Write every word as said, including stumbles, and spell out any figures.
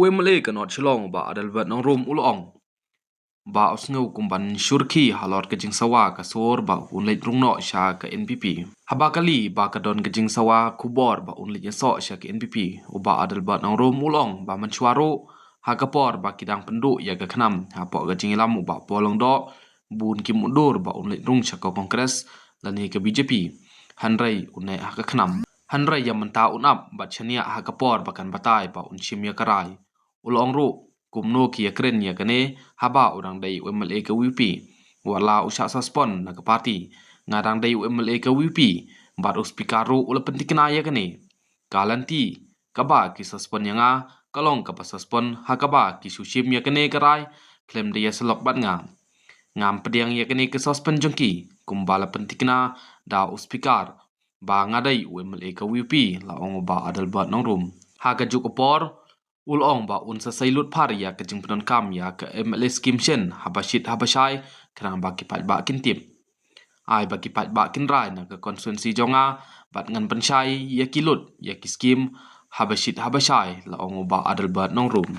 U MLA ka North Shillong u Bah Adelbert Nongrum u la ong ba u sngew kum ban shyrkhei halor ka jingsawa ka sur ba un leit rung noh sha ka NPP. Haba kylli ba ka don ka jingsawa khubor ba un leit ïasoh sha ka NPP, u Bah Adelbert Nongrum u la ong ba mynshuwa ruh ha ka por ba ki dang pynduh ïa ka KHNAM hapoh ka jingïalam u Bah Paul Lyngdoh, bun ki mutdur ba un leit rung sha ka Congress lane ka BJP, hynrei un neh ha ka KHNAM. Hynrei ïa mynta un ap bad shaniah ha ka por ba kan batai ba un shim ïa ka rai. U la ong ruh kumno ki ïakren ïa kane haba u dang dei u MLA ka VPP. Wat la u shah suspend na ka party, nga dang dei u MLA ka VPP bad u Speaker ruh u la pynthikna ïa kane. Ka lynti kaba ki suspend ïa nga ka long kaba suspend ha kaba ki shu shim ïa kane ka rai khlem da ïasyllok bad nga. Ngam pdiang ïa kane ka suspend jong ki, kumba la pynthikna da u Speaker ba nga dei u MLA ka VPP, la ong u Bah Adelbert Nongrum. Ha kajuh ka por u la ong ba un sa sei lut phar ïa ka jingpyndonkam ïa ka MLA scheme shen haba shit haba shai, khnang ba ki paidbah kin tip. Ai ba ki paidbah kin rai na ka constituency jong nga bad ngan pynshai ïa ki lut ïa ki scheme haba shit haba shai, la ong u Bah Adelbert Nongrum.